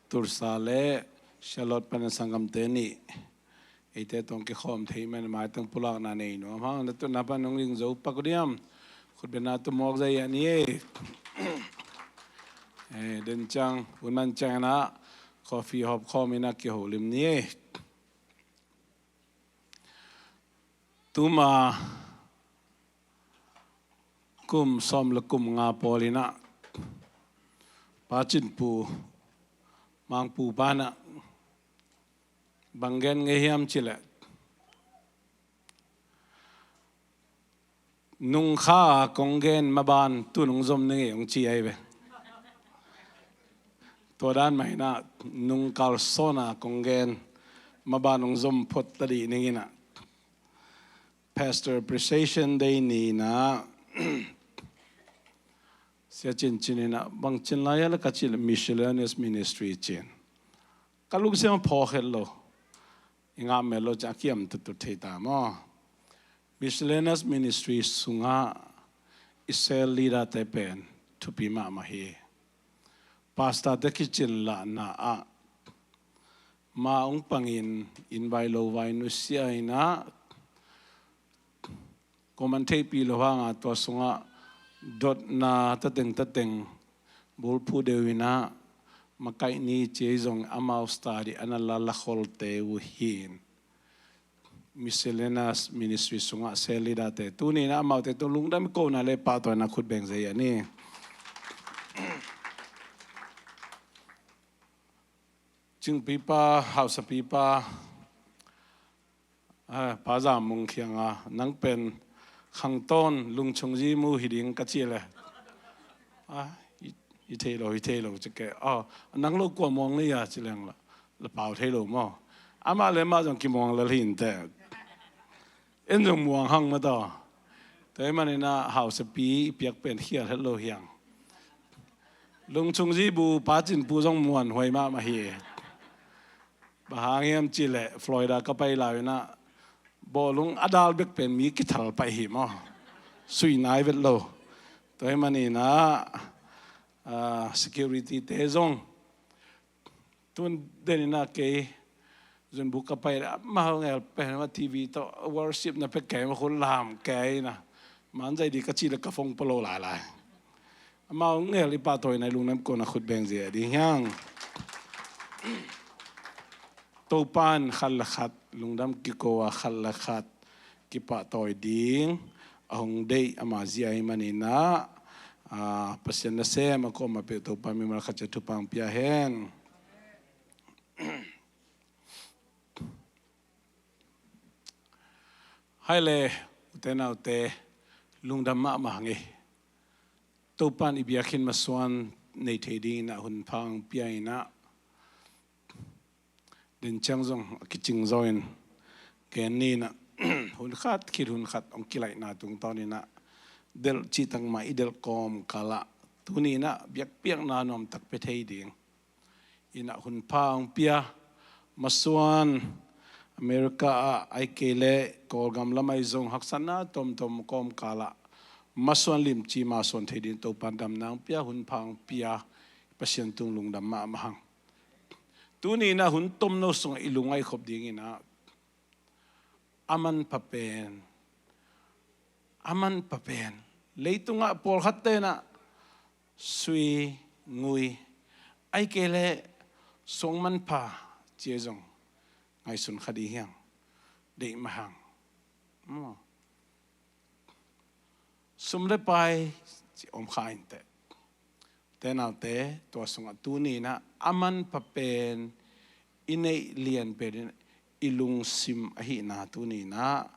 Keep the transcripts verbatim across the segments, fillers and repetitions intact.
Tulsa le Charlotte panin sanggamte nih eite tawh kikhawm thei man, maitang pulakna nei nuam hang. Na tutna pan hong ding zo pak uh diam? Khutbetna tum mawk zai a ni e. Eh, den ciang, hun man ciang in ah coffee hawp khawm in ah kiholim ni e. Tuma kum sawm le kum nga pawl in ah Pa Cin Pu, Mang Pu pa in ah bang gen ngei hiam cih leh, nung kha a kong gen maban tu-in hong zom ning ei, hong ci ahi ve. Tua dan mah in ah nung kalsuan a kong gen maban hong zom phot ta dih ning in ah, Pastor Appreciation Day ni in ah Sia Cin Cin in ah, bang cin lai a le ka cih leh Miscellaneous Ministry ci-in, ka lungsim ah phawk het lo. I ngah mel lo ciang a kiam tuttut thei ta maw. Miscellaneous Ministry sungah i cell leader-te pen thupi mahmah hi. Pastor-te kicin lahna ah ma hong pangin inn vai lo vai nusia in ah, kuaman theihpih loh hang a tua sungah dotna tateng tateng bulphuh deuh in ah, makaih ni ci-a zong amau study a na la lakholte uh hi. Miscellaneous Ministry sungah cell leader-te tuni in ah amaute tung lungdam i kohna le pahtawina khut beng zia hi a ni. Cingpipa, hausapipa, ah, Pa Zam Mung kiangah, nang pen khangtawn lungchung zi mu hi ding ka cih leh, ah, i, i thei lo, i thei lo ci kei. Ah, nang lo kua muang ni a ci leng la, la pau thei lo maw. Amah le amah zong kimuang lel hi inteh. En zong muang hang mah tawh. Tua ahih manin ah hausapi i piak pen khial het lo hi hang. Lungchung zi bu Pa Cin Pu zong muanhuai mahmah hi. Bang hang hiam cih leh Florida ka pai lai-in ah bawlung a dal bek pen mi kithal pai hi maw. Sui nai vet lo. Tua ahih manin ah, ah, security-te zong tun den in ah kei Zunbuk ka pai leh amau ngel pen mah T V tawh worship na pia kei mah, khut lam kei in ah, man zai dih ka cih leh ka phone pua lo lailai. Amau ngel i pahtawina i lungdam i kohna khut beng zia ding hi hang. Topa'n khat le khat lungdam kiko a, khat le khat kipahtawi ding a hong deih ama zia ahih manin ah, ah, Pasian nasem a kuamah peuh Topa mimal khat ciat thupha hong pia hen. Hai le, ute naute, lungdam mahmah hang ei. Topa'n i biakinn masuan nei thei dingin ah hun pha hong pia in ah, den ciang zong a kicing zaw in gen ni in ah, hun khat khit hun khat hong kilaihna tungtawn in ah, delh cihtak mah i delh kawmkal ah tuni in ah biakpiakna nuamtak pia thei ding in ah hun pha hong pia, masuan America ah, ahih kei leh Kawlgam lam ah zong haksatna tuamtuam kawmkal ah masuan limci masuan thei ding Topa'n damna hong pia, hun pha hong pia, Pasian tung lungdam mahmah hang. Tuni in ah hun tomno sungah i lungngaih khop dingin ah, a manpha pen, a manpha pen, leitungah pawlkhatte in ah sui, ngui, ahih kei leh suang manpha ci-a zong ngaihsun kha ding hi hang, deih mah hang. Maw. Sum le pai ci om kha inteh. Ute naute, tua sungah tuni in ah a manpha pen i neih lian pen in i lungsim ahihna tuni in ah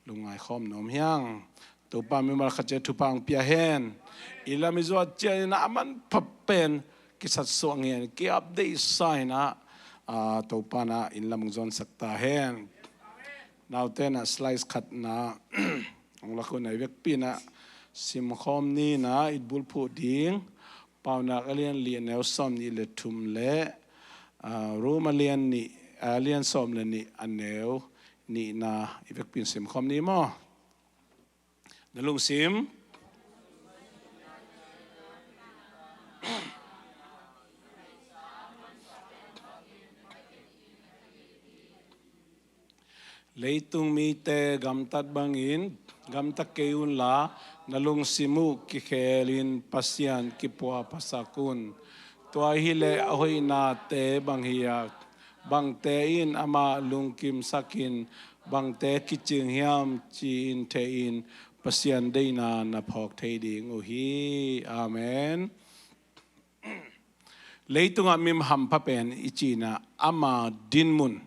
lungngai khawm nuam hi hang. Topa mimal khat ciat thupha hong pia hen. I lam i zuat ciat in ah a manpha pen kisatsuah ngian, ki-update sa in ah, ah, Topa'n ah inn lam hong zuansak ta hen. Naute in ah slides khatna hong lak un ah, i vekpi in ah simkhawm ni in ah i bulphuh ding Paunak a lian li a neu sawmnih le thum le, ah, Rom a lian nih, a lian sawm le nih a neu nihna i vekpi in simkhawm ni maw. Na lungsim. Leitung mite gamtat bangin gamta kei unla, na lungsim uh kikhelin Pasian kipuahphasak un. Tua hileh a hoihnate bang hiam? Bangte in amah lungkimsakin, bangte kicing hiam ci-in theihin Pasian deihna na phawk thei ding uh hi. Amen. Leitungah mi hampha pen i cihna ama dinmun,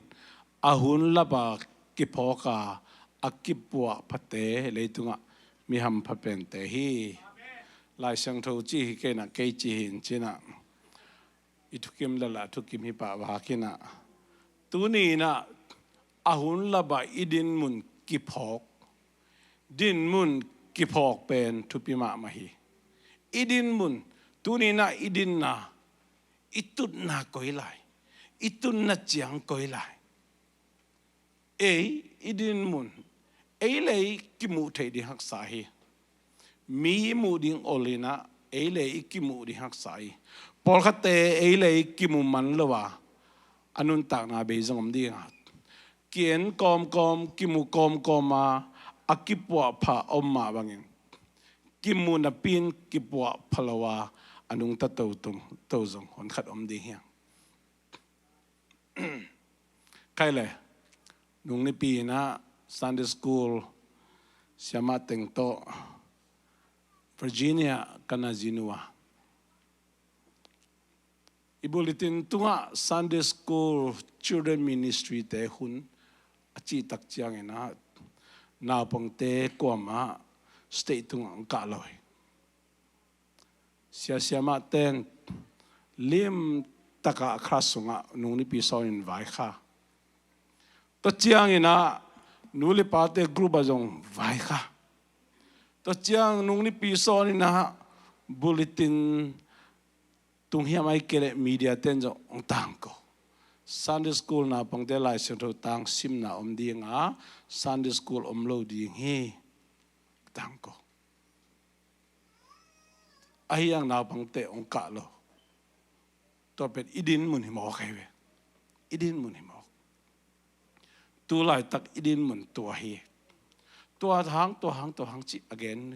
a hun lapa kiphawka a kipuahphate leitungah mi hampha pente hi. Lai Siangtho ci hi kei inah, kei ci hi in cinah, i thukim lala thukim hi pah vakinah, tuni inah a hun lapa i dinmun kiphawk, dinmun kiphawk pen thupi mahmah hi. I dinmun, tuni inah i dinna, i tutna koi lai, i tunna ciang koi lai. Ei i dinmun, ei le ei kimuh theih ding haksa hi. Mi i muh ding ol inah, ei le ei i kimuh ding haksa hi. Pawlkhatte ei le ei kimu man lo a, a nuntakna bei zong om dinga, ki-en kawmkawm, kimu kawmkawm a, a kipuahpha om mah bangin, kimu napi-in kipuahpha lo a, a nungta toto zong honkhat om ding hi hang. Khaile, nung nipi inah Sunday school siamah teng tawh Virginia ka na zin uh a, i bulletin tungah Sunday school, children ministry te hun a cihtak cianginah naupangte kuamah stage tungah hong kah lo hi. Siasiamah ten limtakah a class sungah nung nipi sawnin vaikha. Tua cianginah nu le pate group ah zong vaikha. Tua ciang nung nipi sawninah bulletin tung hiam, ahih kei leh media ten zong hong tangko. Sunday school naupangte Lai Siangtho tang simna om dinga, Sunday school om lo ding hi. Tangko. Ahi hang naupangte hong kah lo. Tua pen i dinmun hi mawk ahi ve. I dinmun hi mawk. Tu laitak i dinmun tua hi. Tua hang, tua hang, tua hang cih a gen,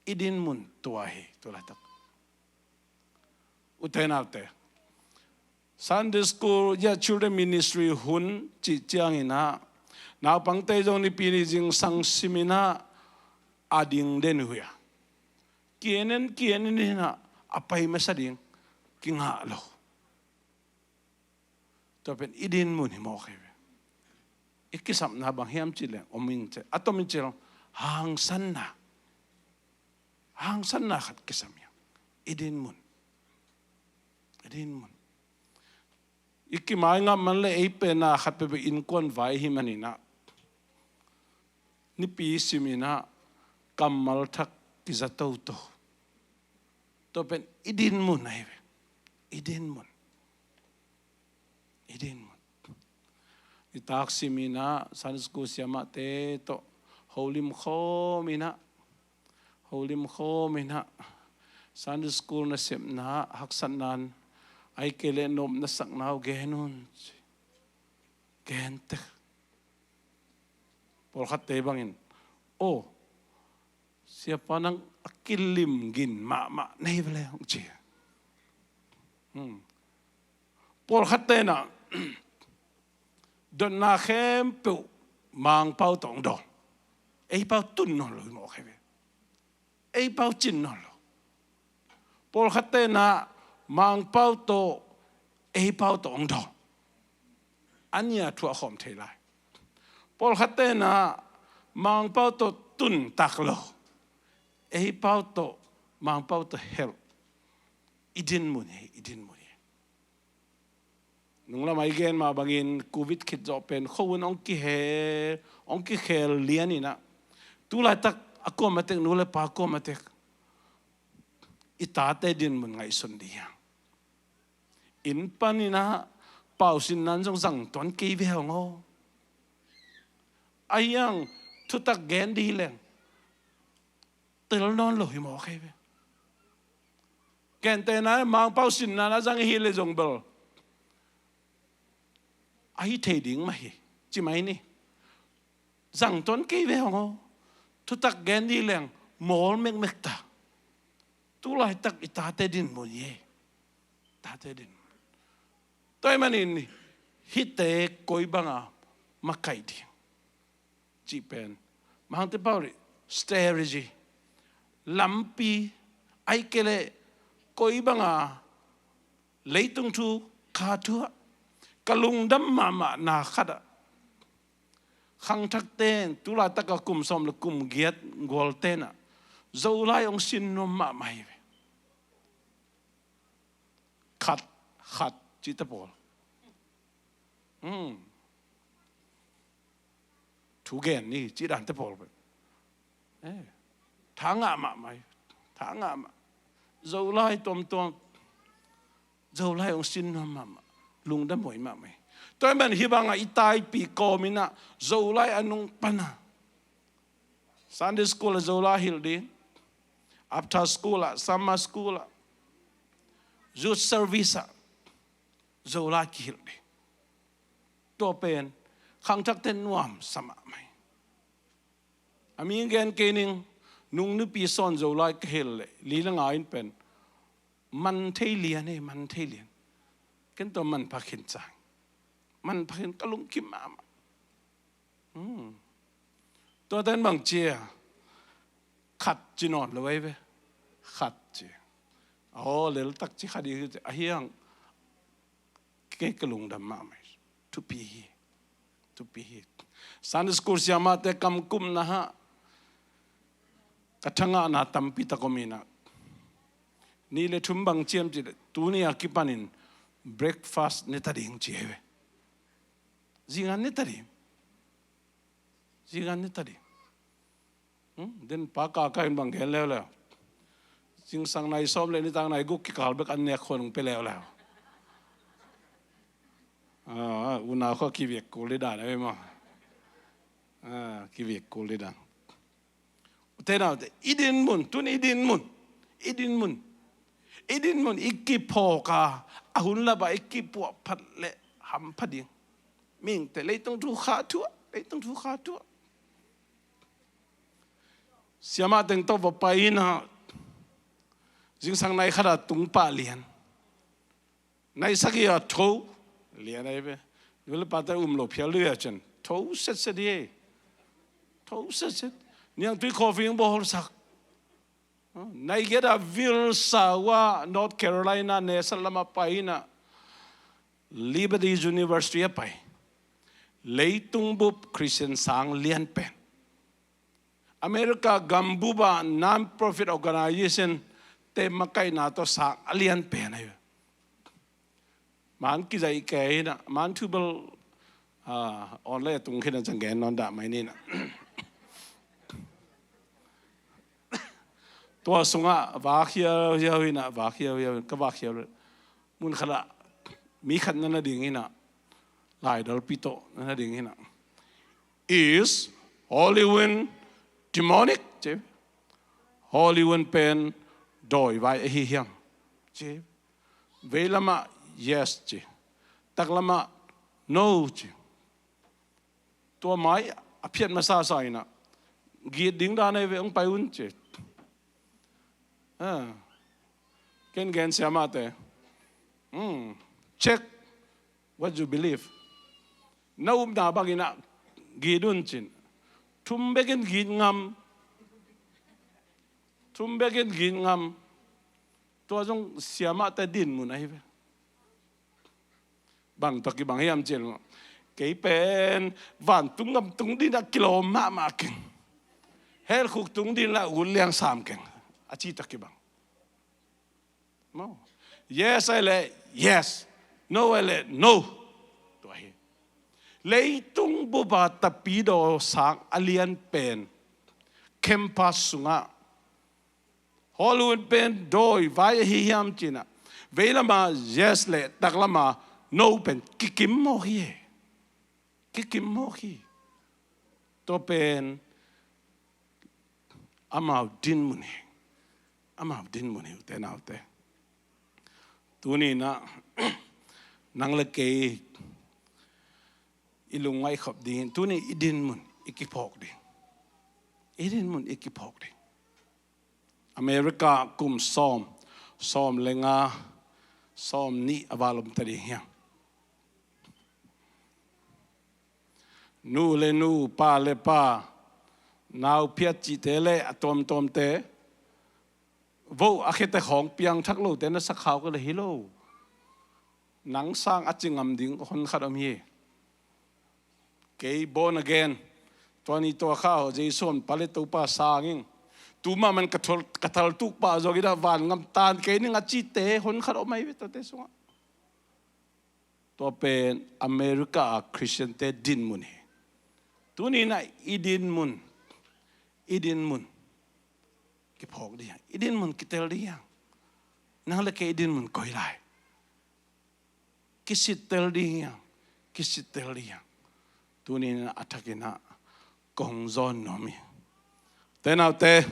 i dinmun tua hi tu laitak. Ute naute, Sunday school, ya children ministry hun cih cianginah naupangte zong nipi ni zingsang siminah a ding den uh hi a, ki-en en, ki-en en inah a pai masa ding kingah lo. Tua pen i dinmun hi mawk hi ve. I kisapna bang hiam cih leh om in cih, a tom in cih leh hangsanna, hangsanna khat kisam hi a, i dinmun. I dinmun. I kimai ngap man leh ei pen a khat peuhpeuh innkuan vai hi maninah, nipi siminah kammal thak kiza toto. Tua pen i dinmun ahi ve. I dinmun. I dinmun. Nitak siminah Sunday school siamahte tawh holim khawm inah, holim khawm inah, Sunday school nasepna haksatna in, ahih kei leh nopna sakna uh gen un ci. Gen tek. Pawlkhatte bangin, "Aw, siapa nang a kilim gin mahmah nei vele," hong ci. Hmm. Pawlkhatte inah dotna khempeuh Mangpau tawh hong dawn. Ei pau tun nawn lo hi mawk ahi ve. Ei pau cin nawn lo. Pawlkhatte inah Mangpau tawh, ei pau tawh hong dawn. A nia thuah khawm thei lai. Pawlkhatte inah Mangpau tawh tun tak lo. Ei pau tawh, Mangpau tawh helh. I dinmun hi, i dinmun hi. Nunglamah i gen mah bangin covid khit zawh pen khuahun hong kikhel, hong kikhel lian inah, tu laitak a kuamah tek, nu le pa kuamah tek, i tate dinmun ngaihsun dih hiam? Inn pan inah pausinna in zong zang tuan kei ve hong aw. Ahi hang thutak gen dih leng tel nawn lo hi mawk ahi ve. Gentehna in Mangpau sinna na zang i hih leh zong bel ahi thei ding mah hi, ci mai ni. zang tuan kei ve hong aw. Thutak gen dih leng mawl mekmek ta. Tu laitak i tate dinmun hi ei. Tate dinmun. Tua ahih manin hihte koi banga makaih ding cih pen Mangte Paul ii strategy, lampi, ahih kei leh koi banga leitung thu kha thu ah ka lungdam mahmahna khat ah khangthakte in tu laitak a kum sawm le kum giat gualte in ah Zolai hong sin nuam mahmah hi ve. Khat, khat cihte pawl. Hmm. Thu gen ni cih dante pawl pen. Eh. Tha ngah mahmah hi. Tha ngah mah. Zolai tuamtuam. Zolai hong sin nuam mahmah. Lungdam huai mahmah hi. Tua ahih manin hih bangah i taipih kawm in ah Zolai a nung pan a Sunday school ah Zolai hilh ding. After school ah, summer school ah, youth service ah Zolai kihilh ding. Tua pen khangthakte nuamsa mahmah hi. A mi gen kei ning, nung nupi sawn Zolai ka hilh leh li le nga in pen man thei lian ei, man thei lian. Ken tua manpha khin cang. Manpha khin ka lungkim mahmah. Hmm. Tua ten bang ci a, khat ci nawn lo ei ve. Khat ci. Aw, leltak ci khat i hi ci a hiang. Kei ka lungdam mahmah hi. Thupi hi. Thupi hi. Sunday school siamahte kamkumna ah ka thangahna tampi tak om in ah. Nih le thum bang ci hiam cih leh tuni a kipanin breakfast ne ta ding ci hi ve. Zingan ne ta ding. Zingan ne ta ding. Hmm? Den pa ka ka in bang gen leuleu. Zingsang nai sawm le nitak nai guk kikal bek an nek khong pia leuleu. Ah, unau kha kivek kul ding dan ei maw. Ah, kivek kul ding dan. Ute naute, i dinmun, tun i dinmun, i dinmun, i dinmun, i kiphawk a, a hun lap a i kipuah phat le hampha ding. Mihingte leitung thu kha thu ah, leitung thu kha thu ah. Siamah teng tawh va pai in ah, zingsang nai khat a tung pah lian. Nai sagih a tho lian ahi ve. Nu le pate um lo phial dih a cin tho setset hi ei. Tho setset. Niangtui coffee hong bawlsak. Nai giat a vil sa uh a North Carolina nesat lamah pai in ah Liberty University ah pai. Leitung bup Christian sang lian pen. America gambup ah non-profit organization te makaihna tawh sang a lian pen ahi. Man kizaih kei in ah, man thu bel, ah, online tung khin a zang gen nawn dah mai ni in ah. Tua sungah vak hiauhiau in ah, vak hiauhiau in, ka vak hiau. Mun khat ah mi khat na na ding in ah, laidalpi tawh na na ding in ah, "Is Holy Wind demonic?" ci. "Holy Wind pen dawivai ahi hiam?" ci. Veilamah yes ci. Taklamah no ci. Tua mai a phiat masa sa in ah, "Git ding dan ahi ve, hong pai un," ci. Ah. Ken gen siamahte, "Hmm, check what you believe." Na upna bangin ah git un cin. Thum bekin git ngam. Thum bekin git ngam. Tua zong siamahte dinmun ahi ve. Bang tawh kibang hiam cih leh, "Kei pen vantung gam tung ding ah kilawm mahmah keng. Hell khuk tung ding ah ut liang sam keng," a ci tawh kibang. Maw. Yes ahi leh yes. No ahi leh no. Tua hi. Leitung bup a tapidaw sang a lian pen campus sungah Holy Wind pen dawivai ahi hiam ci in ah, veilama yes le taklama no pen kikim mawk hi. Kikim mawk hi. Tua pen amau dinmun hi. Amau dinmun hi, ute naute. Tuni in ah nang le kei i lungngaih khop dingin, tuni i dinmun, i kiphawk ding. I din mun i kiphawk ding. America kum sawm, sawm le nga, sawm nih a val om ta ding hiam? Nu le nu, pa le pa, nau phiat cihte le a tuamtuamte, voh a khete khawng piangthak lote na sak khau ka le hi lo. Nang sang a ci ngam ding hon khat om hi. Kei born again, tua ni tua kha aw, Jesu hon pale Topa sang ing. Tu mahmah in ka thal, ka thal tuk pah zawk in a van ngam tan kei ning a cite hon khat om ahi ve tuate sungah. Tua pen America a Christian-te din mun hi. Tuni in a i din mun, i din mun kiphawk ding hiam? I din mun kitel ding hiam? Nang le kei i din mun koi lai? Kisittel ding hiam? Kisittel ding hiam? Tuni in a thakin a kong zawn nuam hi. Te naute,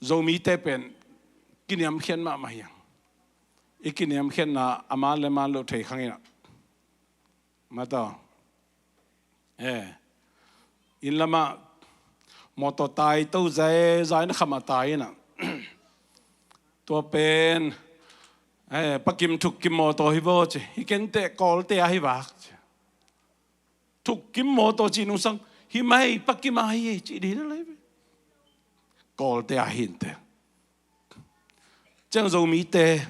Zomite pen kiniamkhiat mahmah hiam? I kiniamkhiatna a man le man lo thei khang in a, mataw. Eh. Inn lamah mawtaw tai to zai zai na khamah tai in a, tua pen, eh, Pakim Thukkim mawtaw hi vaw ci. Hi kenteh Kawlte a hi vak ci. Thukkim mawtaw ci nungsang hi mai, Pakim a hi ci dih na lai ve. Kawlte a hi inteh. Ciang Zomite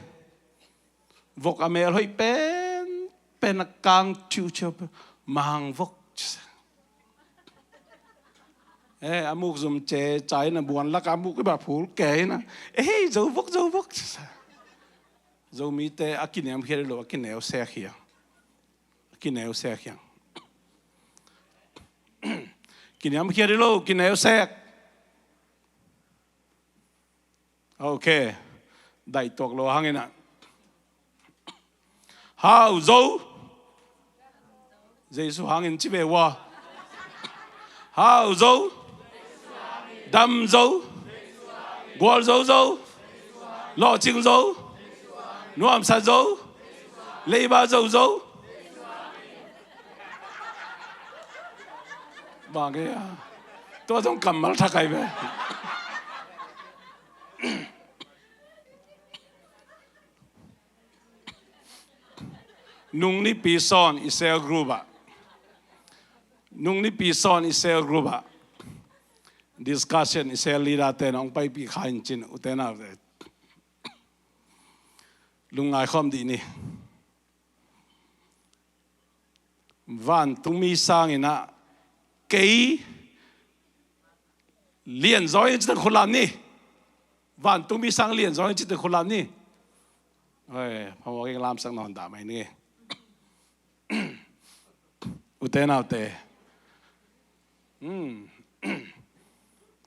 vok a mel hoih pen pen a kang thiuhthiau pen Mang vok. Eh, a muk zum ce cai na buan lak a muk i ba phul kei na. Eh, Zo vok, Zo vok. Zomite a kiniamkhiat lo, a kineu sek hiam? A kineu sek hiam? Kiniamkhiat lo, kineu sek. Ok. Daih tuak lo hangin a, hau zo. Jesu hangin ci ve ua. Hau zo. Dam zo. Gual zo zo. Lawhcing zo. Nuamsa zo. Leiba zo zo. Bang e a, tua zong kammal thak ai ve. Nung nipi sawn i cell group ah, nung nipi sawn i cell group ah discussion, i cell leader te na hong paipih kha in cin, ute naute, lungngai khawm dih ni. Vantungmi sang in a, kei lianzaw in cite khut lam ni. Vantungmi sang lianzaw in cite khut lam ni. Hoi, phamawh keng lamsak nawn dah mai ni. Ute naute. Hmm.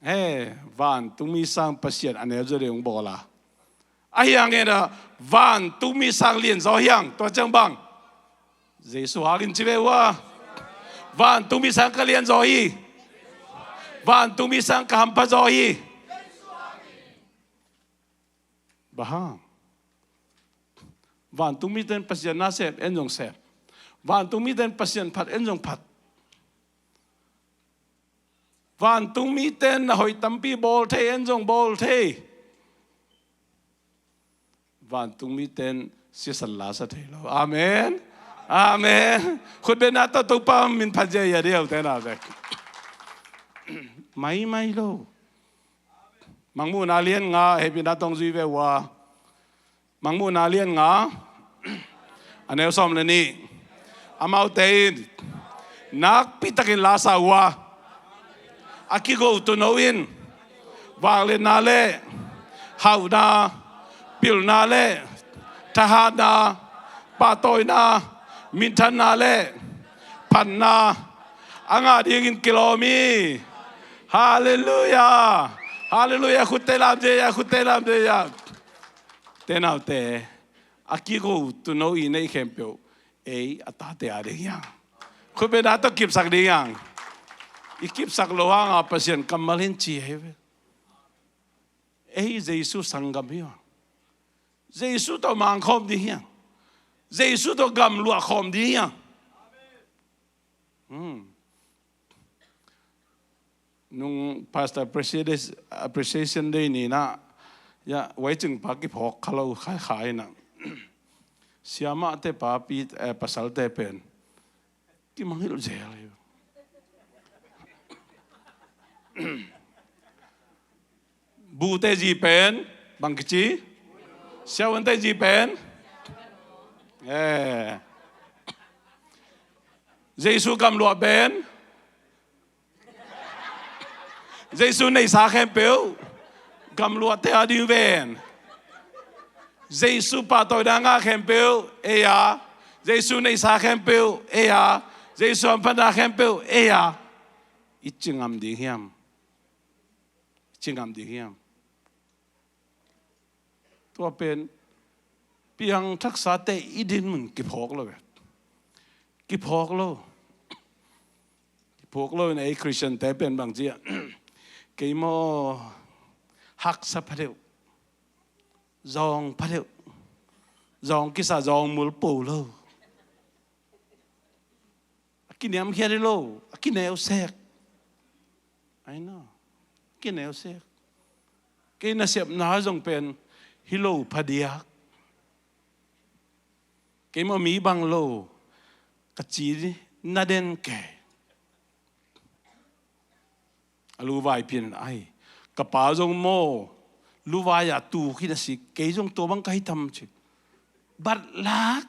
He, vantungmi sang Pasian a neu zaw ding hong bawl a. Ahi hangin a, vantungmi sang lianzaw hiang, tua ciang bang. Jesu hangin ci ve ua. Vantungmi sang ka lianzaw hi. Vantungmi sang ka hampha zaw hi. Bang hang? Vantungmite in Pasian na sem, en zong sem. Vantungmite in Pasian phat, en zong phat. Vantungmite in na hoih tampi bawl thei, en zong bawl thei. Vantungmite in sisan la sa thei lo. Amen. Amen. Khutbetna tawh Topa min phat ziahziah dih, ute naute. Maimai lo. Mangmuhna lian nga, hehpihna tawh zui ve ua. Mangmuhna lian nga, a neu sawm le nih. Amaute in nakpi takin la sa ua. A kigo tuuno in vangliatna le hauhna, pilna le thahatna, pahtawina, minthanna le phatna a ngah dingin kilawm hi. Halleluiah. Halleluiah. Khutte lam ziahziah, khutte lam ziahziah. Te naute, a kigo tuuno i neih khempeuh ei a tate a ding hiang. Khutbetna tawh kipsak ding hiang. I kipsak lo hanga Pasian kammal in ci hi ve. Ei Jesu sanggam hi hang. Jesu tawh mangkhawm ding hiang. Jesu tawh gamluah khawm ding hiang. Hmm. Nung Pastor Appreciation Day ni-in ah, ya, vaicing pa kiphawk kha lo kha kha in ah, siamahte pa pi, eh, pasalte pen kimangngilh zel hi. Bute zi pen bang kici? Siavuante zi pen, eh, Jesu gamluah pen, Jesu neihsa khempeuh gamluahte a ding ven. Jesu pahtawina ngah khempeuh ei a, Jesu neihsa khempeuh ei a, Jesu hamphatna khempeuh ei a, i ci ngam ding hiam? I ci ngam ding hiam? Tua pen piangthaksate i dinmun kiphawk lo ve. Kiphawk lo. Kiphawk lo in ei Khristiante pen bang ci a, kei maw haksa pha deuh, zawng pha deuh, zawng kisa zawng mul po lo. A kiniamkhiat hi lo, a kineu sek. I know. A kineu sek. Kei nasepna zong pen hi lo phadiak. Kei maw mi bang lo ka ci na den kei. A luvai pian ai. Ka pa zong maw luvai a tu khin a si, kei zong tua bang ka hi tam ci. Batlak.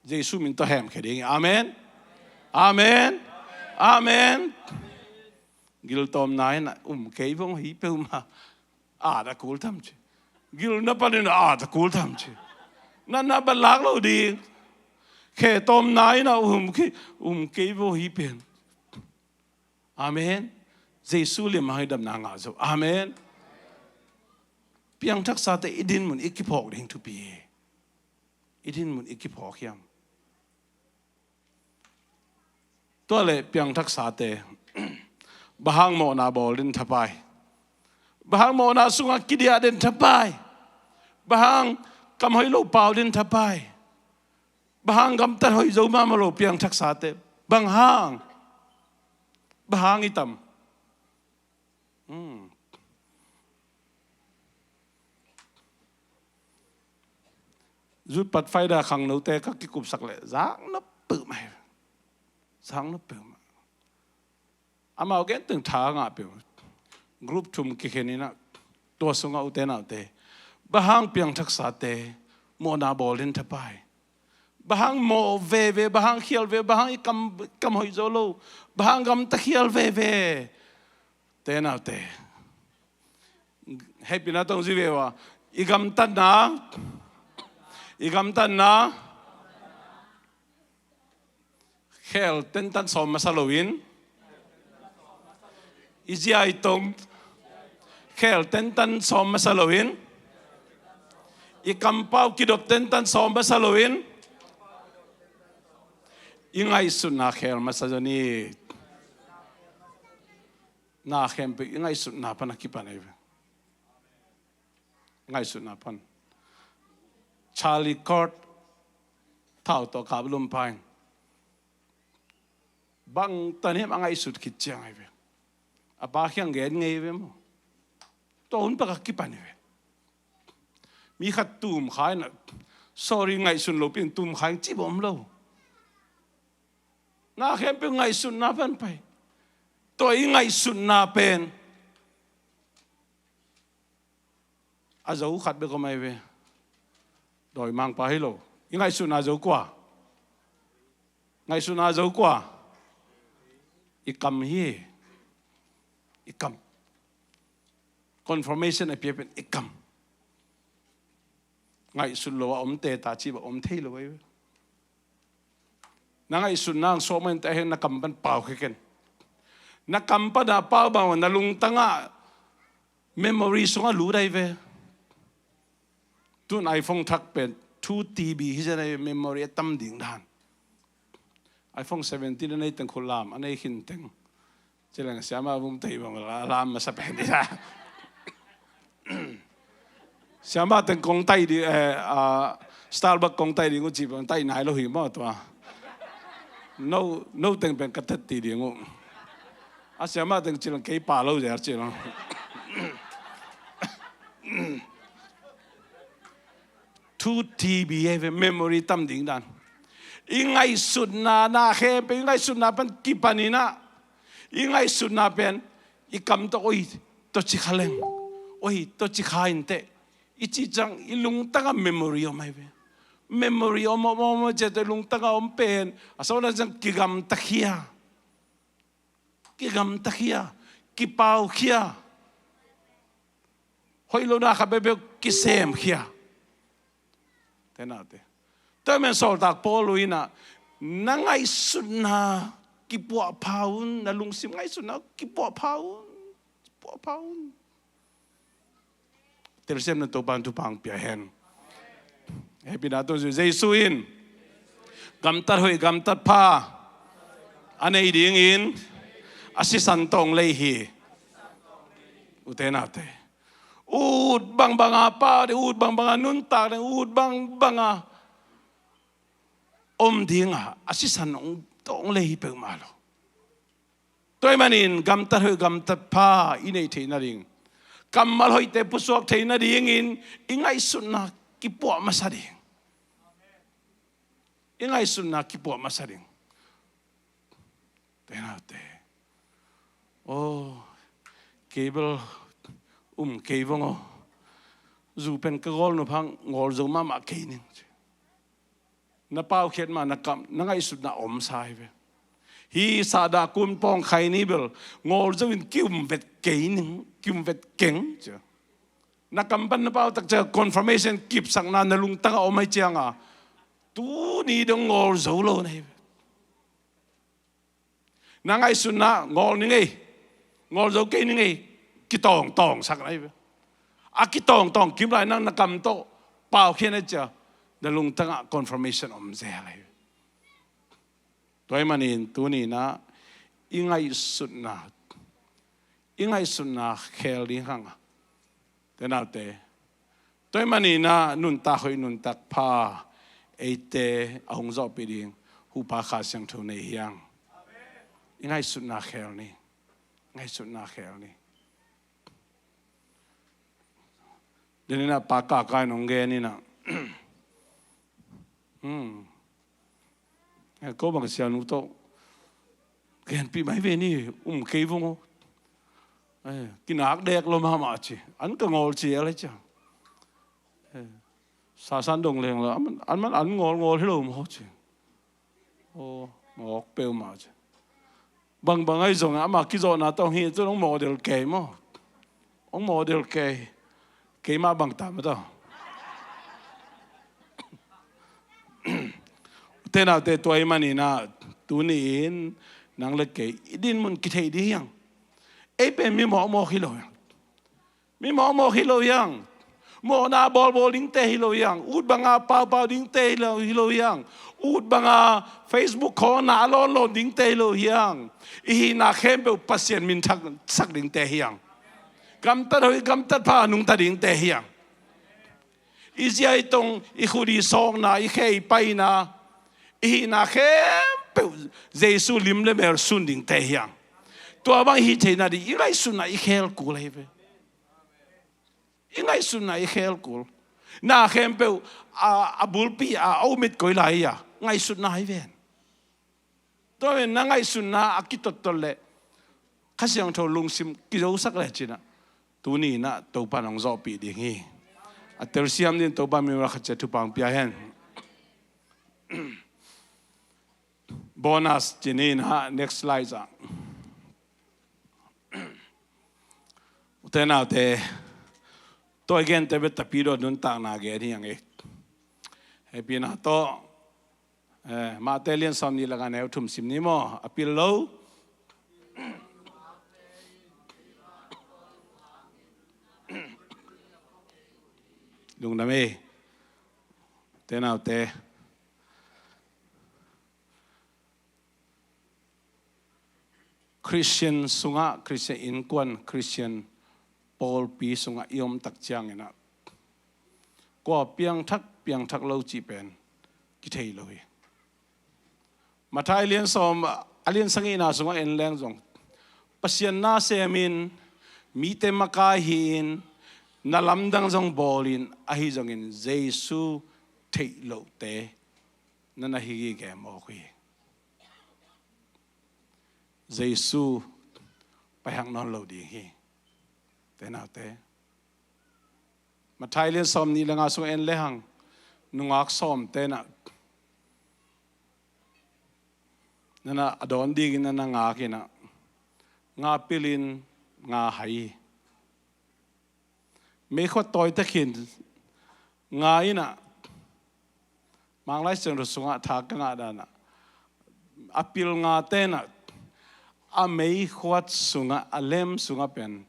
Jesu min tawh hemkhia ding hi. Amen. Amen. Amen. Giltawmna in a um kei vong hi peuhmah. At a kul tam ci. Gilna panin at a kul tam ci. Natna batlak lo ding. Khetawmna in a um kei, um kei vong hi pen. Amen. Jesu liam hang i damna ngah zo. Amen. Piangthaksate i dinmun i kiphawk ding thupi hi. I dinmun i kiphawk hiam? Tua leh piangthaksate, bang hang mawhna bawl den thapai? Bang hang mawhna sungah kidiah den thapai? Bang hang kam hoih lo pau den thapai? Bang hang gamtat hoih zo mahmah lo piangthaksate? Bang hang? Bang hang i tam? Hmm. Zutpat faida khangnote ka kikupsak leh zaknop peuhmah hi. Zaknop peuhmah. Amau genteng tha ngah peuh. Group thum kikhen in ah, tua sungah ute naute, bang hang piangthaksate mawhna bawl den thapai? Bang hang mawh veve, bang hang khial ve, bang hang i kam, kam hoih zo lo, bang hang gamta khial veve? Ute naute, hehpihna tawh hong zui ve ua, i gamtatna, i gamtatna khel tentan sawm masa loin, i ziai tong khel tentan sawm masa loin, i kampau kidop tentan sawm masa loin, i ngaihsutna khel masa zaw ni. Na khempeuh i ngaihsutna pan a kipan ahi ve. Ngaihsutna pan. Charlie Kirk thau tawh kap lum pa in, bang tan hiam a ngaihsut khit ciang ahi ve. A pa kiang gen ngei ve maw. Tua hun pak a kipan ahi ve. Mi khat tum kha in ah, sorry, ngaihsun lo pi in tum kha in ci bawm lo. Na khempeuh ngaihsutna pan pai. Tua i ngaihsutna pen a zo khat bek om ahi ve. Dawimangpa hi lo. I ngaihsutna zo kua? Ngaihsutna zo kua? I kam hi. I kam. Confirmation a pia pen i kam. Ngaihsut lo a om te ta ci bang om thei lo ahi ve. Na ngaihsutna ang suak mah in teh, na kam pan pau khe ken. Na kam pan a pau bang na lungtang ah memory sungah lut ahi ve. Tun iPhone thak pen two T B hi zen ahi ve, memory a tam ding dan. iPhone seventeen a nei teng khut lam a nei khin teng. Ci leng siama vum tei bang la lam masa pen ding a. Siama teng kong tai ding, eh, ah, Starbucks kong tai ding uh ci bang tai nai lo hi maw tua. No, no teng pen ka tet ti ding uh. A siamah teng cil kei pa lo zer cil. Thu T B a ve memory tam ding dan. I ngaihsutna na khempeuh i ngaihsutna pan kipaninah i ngaihsutna pen i kam tawh oi, tua ci kha leng, oi, tua ci kha inteh i cih ciang i lungtangah memory om ahi ve. Memory om om om om ciah tawh i lungtangah om pen a sawna ciang kigamtakhia. Kigamtakhia, kipaukhia, hoih lona kha peuhpeuh kisemkhia. Tenate. Tua men sawltak Paul uh inah na ngaihsutna kipuahpha un, na lungsim ngaihsutna kipuahpha un, kipuahpha un. Telsiam na Topa in thupha pia hen. Hehpihna tawh Jesu in gamtat hoih gamtat pha a nei dingin a sisan tawh hong lei hi. Ute naute, ut bangbanga pau ding, ut bangbanga nuntak ding, ut bangbanga om dinga a sisan tawh hong lei hi peuhmah lo. Tua ahih manin gamtat hoih gamtat pha i neih theih nading, kammal hoihte pusuak theih nadingin i ngaihsutna kipuah masa ding. I ngaihsutna kipuah masa ding. Te naute, aw, kei bel um kei vong aw. Zu pen ka gawl nuphang ngawl zo mahmah kei ning. Na paukhiat mah na kam, na ngaihsutna omsa hi ve. Hih sahdah kun pawngkhai ni bel ngawl zo in kium vet kei ning, kium vet keng cia. Na kam pan na pau tak cia confirmation kipsakna na lungtangah om ahi cianga tuni dong ngawl zo lo na hi ve. Na ngaihsutna ngawl ning ei, ngawl zo kei ning ei, kitawngtawngsak na hi ve. A kitawngtawng kim lai nang na kam tawh paukhian a cia na lungtangah confirmation om zel ahi ve. Tua ahih manin tuninah i ngaihsutna, i ngaihsutna khel ding hanga. Te naute, tua ahih maninah nuntak hoih nuntak pha eite a hong zawhpih ding Hupa Kha Siangtho nei hiang. I ngaihsutna khel ni. Ngaihsutna khel ni. Deninah pa kaka in hong geninah, hmm, ko bang sianu tawh genpih mai ve ni, um kei vong aw. Kinak dek lo mahmah ci, an ka ngawl ci el ahi cia. Sasan dong leng la an man an ngawl ngawl hi lo maw ci. Aw, mawk peuhmah ci. Bangbang ahi zongin amah kizawhna tawh hi cun hong mawh del kei maw? Hong mawh del kei. Keimah bang tam a tawh. Ute naute, tua ahih maninah tuni-in nang le kei i dinmun kitheih ding hiang. Ei pen mi mawkmawk hi lo hiang. Mi mawkmawk hi lo hiang. Mawhna bawlbawl dingte hi lo hiang. Ut banga paupau dingte hi lo, hi lo hiang. Ut banga Facebook khawngna a lawnlawn dingte hi lo hiang. I hihna khempeuh Pasian minthangsak dingte hiang. Gamtat hoih gamtat pha nungta dingte hiang. I zia i tong, i khut i sawkna, i khe i paina, i hihna khempeuh Jesu lim le mel sun dingte hiang. Tua bang i hih theihna ding i ngaihsutna i khel kul ahi ve. I ngaihsutna i khel kul. Na khempeuh a, a bulpi a, a umit koi lai a ngaihsutna hi ven. Tua ven na ngaihsutna a kitottot leh Kha Siangtho lungsim kizosak leh cinah tuni inah Topa in hong zawhpih ding hi. A telsiam ding Topa min mah khat ciat thupha hong pia hen. Bonus ci ni inah next slide ah. Ute naute, tua i gente bek tapi dawh nuntakna gen hi ang e. Hehpihna tawh, eh, Mate lian sawm nih lakah neu thum sim ni maw? A pil lo. Lungdam e. Ute naute, Khristian sungah, Khristian innkuan, Khristian pawlpi sungah i om tak cianginah kua piangthak, piangthak lo cih pen kithei lo hi. Matthai lian sawm, a lian sagihna sungah en leng zong Pasian na semin, mite makai hi-in, na lamdang zong bawlin, ahi zongin Jesu theih lohte na na hi gige mawk uh hi. Jesu paihak nawn lo ding hi. Te naute, Matthai lian sawm nih le nga sung en lehang, nungak sawm tenah, nana a dawn dingin nana ngak inah, nga pilin nga hai. Meikhuat tawi takin nga inah, Mang Lai Siangtho sungah tha ka ngah danah, a pil nga tenah, a meikhuat sungah, a lem sungah pen,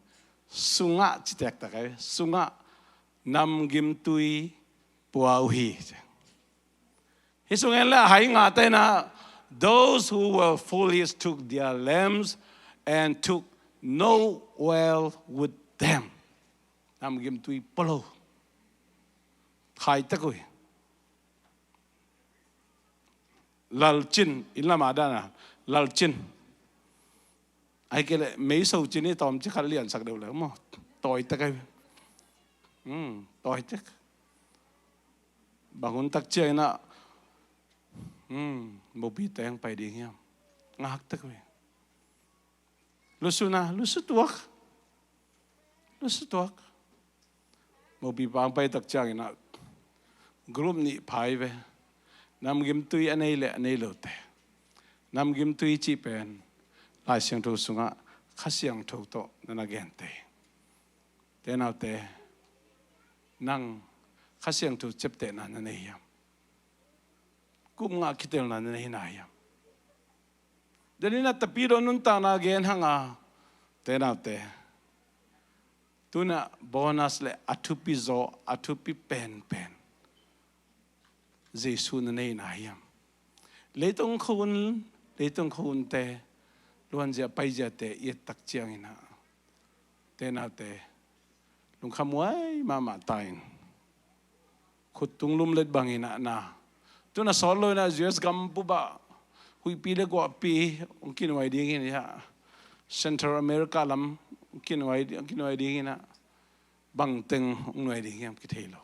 sungah ci tektek ei, sungah namgimtui pua uh hi. Hih sung en le a hai nga tenah, those who were foolish took their lamps and took no oil with them. Namgimtui pua lo. Khai tek uh hi. Lalcin, inn lam a dana, lalcin. Ahih kei leh meiso cin hi, tawmcik khat liansak deuh le maw. Tawi tek ei. Hmm, tawi tek. Bang hun tak cianginah, hmm, mopi teng pai ding hiam? Ngak tek uh hi. Lusu na, lusu tuak. Lusu tuak. Mopi pang pai tak cianginah, group nih phai ve. Namgimtui a nei le a nei lote. Namgimtui cih pen Lai Siangtho sungah Kha Siangtho tawh na na gente. Te naute, nang Kha Siangtho ciaptehna na nei hiam? Kum nga kitelna na nei na hiam? Deninah tapidaw nuntakna gen hanga, te naute, tunah bonus le a thupi zaw, a thupi penpen Jesu na nei na hiam? Leitung khua hun, leitung khua hunte, luanzia paiziate i et tak cianginah, te naute, lungkhamhuai mahmah ta in, khuttung lumlet banginah na, tuna sawt lo inah U S gam bup ah huihpi le guahpi hong kinuai dingin hi a, Central America lam hong kinuai, hong kinuai dinginah, bangteng hong nuai ding hiam kithei lo.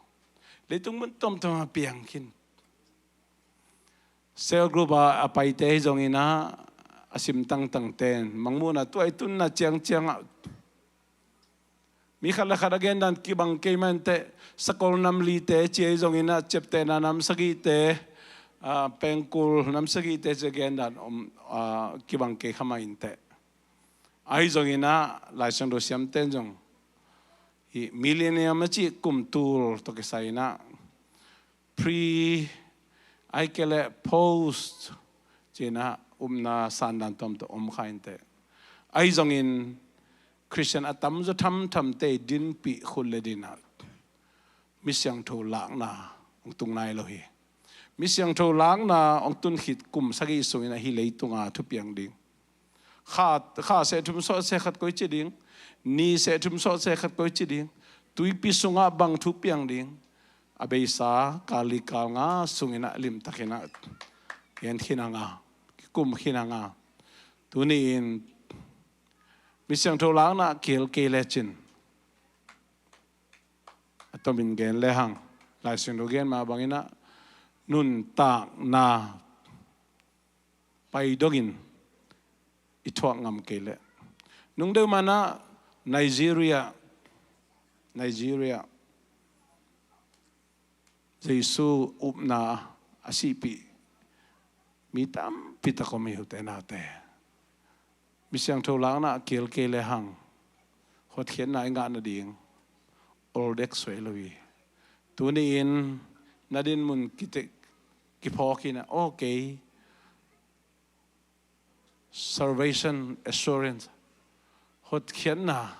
Leitung mun tomtom a piang khin. Cell group a, a paite hi zonginah, a sim tangtangten Mangmuhna tuai tunna ciangciangah, mi khat le khat a gendan kibang kei mah inteh, sakol nam lite ci ahi zonginah, ciaptehna nam sagihte, ah, pengkul nam sagihte ci a gendan om, ah, kibang kei kha mah inteh. Ahi zonginah Lai Siangtho siamten zong, hih millennium a cih kum tul tawh kisai inah, pre, ahih kei leh post, ci inah upna sandan tomtom om kha inteh. Ahi zongin Khristian a tamzaw thamthamte dinpih khut le dinah, mi siangtho lakna hong tung nai lo hi. Mi siangtho lakna hong tun khit kum sagih sungin ahi leitunga thupiang ding. Kha, kha seh thum sawt seh khat koi ci ding, ni seh thum sawt seh khat koi ci ding, tuipi sungah bang thupiang ding, a beisa kal li kal nga sunginah limtakinah gen khin hanga, kikum khin hanga. Tuni-in mi siangtho lakna kihel kei lecin, a tomin gen lehang, Lai Siangtho gen mah banginah, nuntakna pai dongin i thuak ngam kei leh. Nungdeuh manah Nigeria, Nigeria, Jesu upna a sihpih mi tampi tak om hi uh te naute. Mi siangtho lakna a kihel kei lehang, hotkhiatna i ngah nading ol dek suai lo hi. Tuni-in na din mun kitek, kiphawk inah, okay, salvation assurance, hotkhiatna,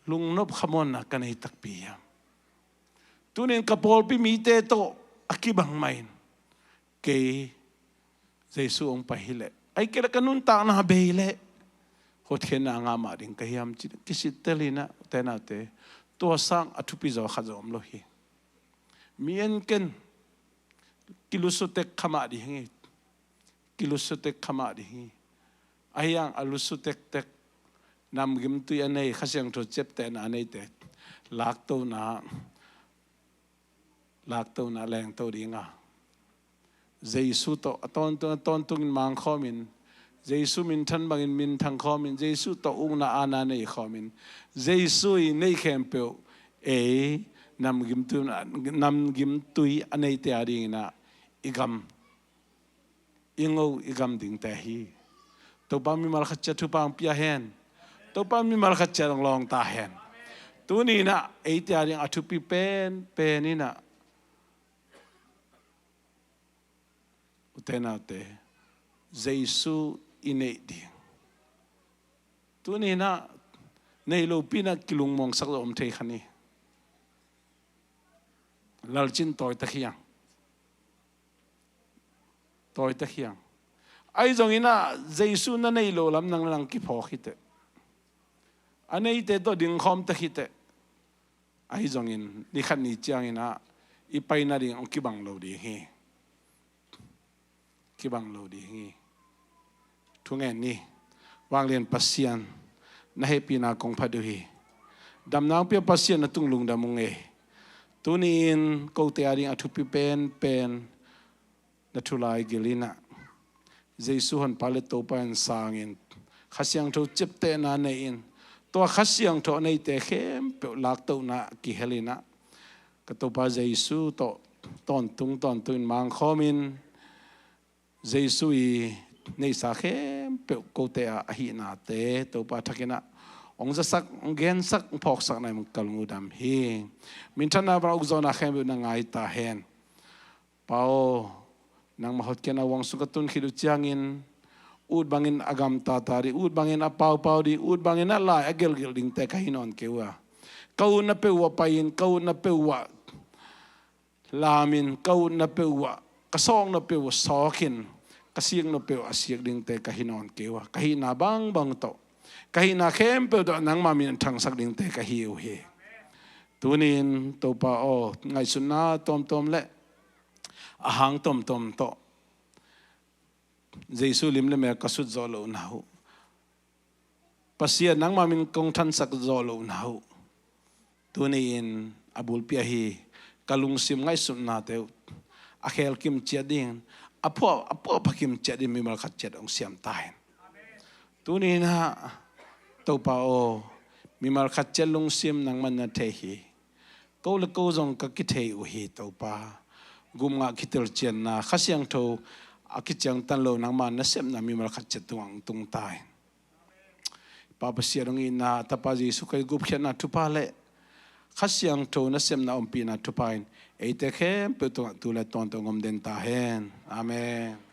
lungnop khamuanna ka nei takpi hiam? Tuni-in ka pawlpi mite tawh a kibang mahin, kei Jesu hong pai hileh, ahih kei leh ka nuntakna bei leh hotkhiatna a ngah mah ding ka hiam ci, kisittel inah, te naute, tua sang a thupi zaw khat zaw om lo hi. Mi en ken, kilusutek kha mah ding hi. Kilusutek kha mah ding hi. Ahi hang a lusu tektek, namgimtui a nei, Kha Siangtho ciaptehna a neite laktohna, laktohna lengto dinga, Jesu tawh a tawntung, a tawntungin mangkhawmin, Jesu minthan bangin minthang khawmin, Jesu tawh ukna aana nei khawmin, Jesu i neih khempeuh ei namgimtui, namgimtui a neite a dinginah i gam, i ngo, i gam dingte hi. Topa mimal khat ciat thupha hong pia hen. Topa mimal khat ciat hong lawng ta hen. Tuni inah eite a ding a thupi penpen inah, ute naute, Jesu i neih ding. Tuni inah nei lopi inah kilungmuangsak zo om thei kha ni. Lalcin tawitak hiang. Tawitak hiang. Ahi zongin ah Jesu na nei lo lam nang le nang kiphawk hiteh. A neite tawh dingkhawm tek hiteh. Ahi zongin ni khat ni ciangin ah i paina ding hong kibang lo ding hi. Kibang lo ding hi. Thungen ni. Vanglian Pasian, na hehpihna kong phat uh hi. Damna hong pia Pasian, na tung lungdam ung ei. Tuni-in kote a ding a thupi penpen na thu laigil inah, Jesu Honpa le Topa in sangin, Kha Siangtho ciaptehna nei-in, tua Kha Siangtho a neite khempeuh laktohna kihel inah, ka Topa Jesu tawh tawntung tawntungin mangkhawmin, Jesu i neihsa khempeuh kote ah a hihnate Topa thak inah hong zasak, hong gensak, hong phawksak na him ka lungdam hi. Minthanna bang ukzawhna khempeuh na ngai ta hen. Pa aw, nangmah hotkhiatna huang sung ka tun khit uh ciangin, ut bangin a gamtata ding, ut bangin a paupau ding, ut bangin a lai a gelhgelh dingte ka hi nawn kei uh a, ka utna peuh uh ah pai-in, ka utna peuh uh ah lamin, ka utna peuh uh ah, ka sawkna peuh uh ah sawkin, ka sikna peuh uh ah siak dingte ka hi nawn kei uh a, ka hihna bangbang tawh, ka hihna khempeuh tawh nangmah min thangsak dingte ka hi uh hi. Tuni-in Topa aw, ngaihsutna tuamtuam le a hang tuamtuam tawh Jesu lim le mel ka sut zawh lohna uh, Pasian nangmah min kong thansak zawh lohna uh, tuni-in a bulpi ahi ka lungsim ngaihsutnate uh a khelkim ciat dingin, a phuah, a phuahphakim ciat dingin mimal khat ciat hong siam ta hen. Tuni inah Topa aw, mimal khat ciat lungsim nangmah na thei hi. Ko le ko zong ka kithei uh hi Topa. Gupngah kitelcianna, Kha Siangtho a kiciangtan lo nangmah nasepna mimal khat ciat tungah hong tung ta hen. Pa Pasian hong itna, Tapa Jesu Khrih gupkhiatna thupha le Kha Siangtho nasepna ompihna thupha in eite khempeuh tungah tu le tawntung hong om den ta hen. Amen.